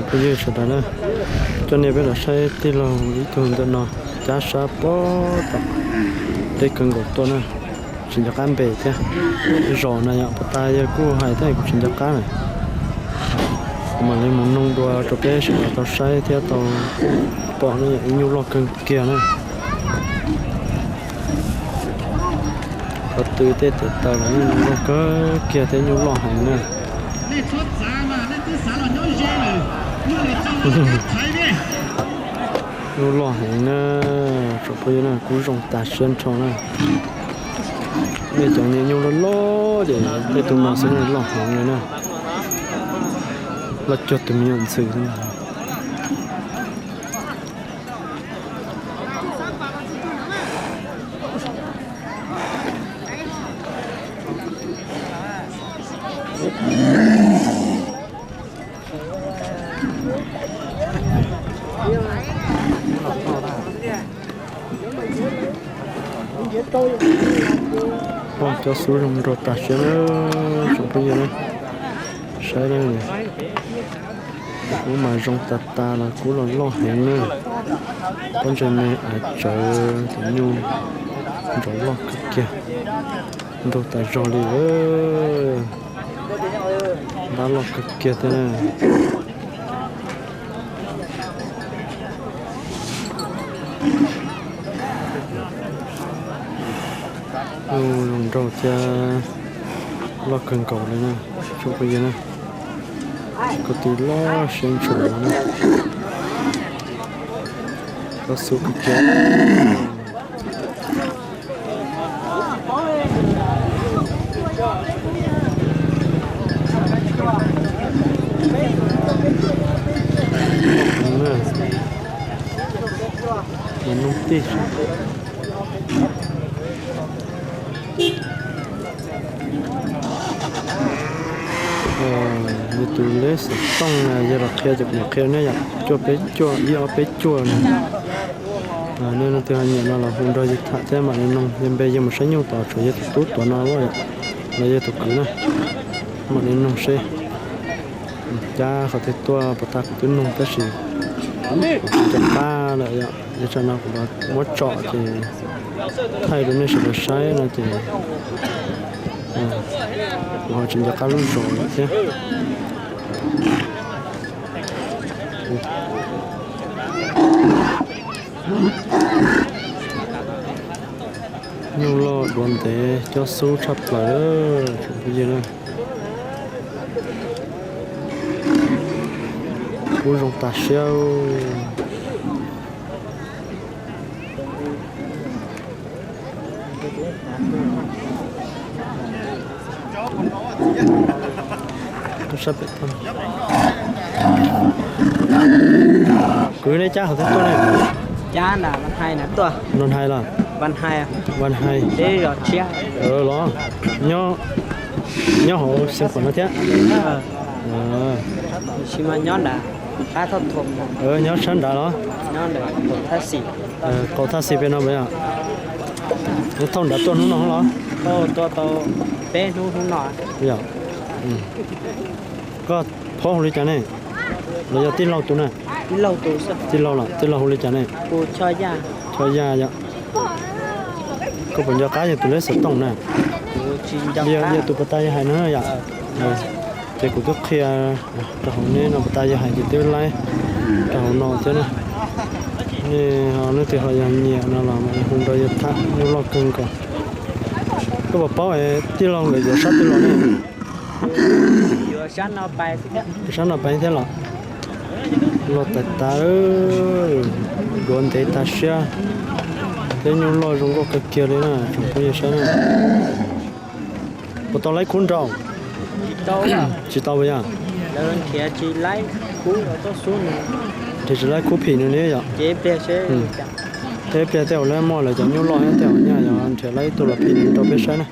Phooj ywg sawv daws na, coj nej peb los saib tij laug ib tug ntawm no cab sab pob tom deb kawg nkaus tuaj na, tsis nco qab npe thiab. Zos na yom, puas tas yawg kuj hais thiab kuv tsis nco qab lawm. Kuv mam li mus noog dua rau peb sawv daws tau saib thiab tau pom na yom, ib nyuj loj kawg kiag na. Qhov twg tej tiam taws los yeej loj kawg kiag thiab nyuj loj heev na. Nyuj loj heev na, tsoom phooj ywg na, kub zoo tas siab nrho na. Nej cov niag nyuj loj loj ces tej tug no xwb na, loj heev li na. Loj cuag tus me nyuam ntxhw xwb. Pog cov xub zoo nraug tas siab na, tsoom phooj ywg na, saib na. Kub mas zoo tas tas los kub los loj heev na. Pob ntseg me av tsawv, tus nyuj nraug loj kawg kiag, nraug tas zog li. Ntab loj kawg kiag thiab na. Nyuj zoo nraug thiab loj kawg nkaus li na, tsoom phooj ywg na. Kwv tij loj siab ntshua na. Koj xub kawg kiag. Mus nug tij. Yog tus leb xov tooj na, yog los qhia ces kuv mam qhia nej yom, cuaj peb cuaj, ib ob peb cuaj na. Nej leej twg ho nyiam no los hu nrog yawg tham thiab mam li noog, yog npe yawg mus saib nyuj tod tshuav yawg tus tub tuav no los yog tus kwv na, mam li noog seb. Cab qhov twg tuaj puas tas kuv twb noog tab sis kuv tsis nco qab lawm yom, yog tsam no kuv muab tsom ces thaij rau nej sawv daws saib no ces kuv ho tsis nco qab lub zos lawm thiab. Nyuj loj duav ntev cob xub tshaj plaws tsoom phooj ywg na. Kub zoo tas siab. Kwv, neb cab qhov twg tuaj ne? Cab nram Vaj Hais na tuaj. Vaj Hais los? Vaj Hais. Vaj Hais. Los? Nyob hauv Xeev Khuam no thiab? Tsis mas nyob nram qab thoj thuam. Nyob sab nrad los? Qaum Thaj Xis pem no mas yog? Nyob thauj nrad tuaj hnub no los? Tuaj tau peb hnub hnub no. Yog. Koj phob hu li cas ne? Los yog tij laug tus na? Tij laug los, tij laug hu li cas ne? Choj Yaj yom. Koj puas nco qab yog tus leb xov tooj na? Yog tus puas tas yog hais no yom? Ces kuv twb qhia rau hauv neb no, puas tas yog hais ces twb laib rau hauv no thiab na. Nej leej twg ho yog nyiam no los mam li hu nrog yawg tham, nyuj loj kawg nkaus. Koj puas paub tij laug nkawd yuav sab twg los ne? Sab no pais thiab los? Loj tas tas, duav ntev tas siab, thiab nyuj loj zoo nkauj kawg kiag li na tsoom phooj ywg saib na. Puas tau laib kub nrau? Tsis tau puas yog? Nrhiav tsis laib kub phim no ne yom? Tej pliag tej zaum laib muaj lawv cov nyuj loj thiab tej zaum nyaj yog nrhiav laib ib tug los phim rau peb saib na.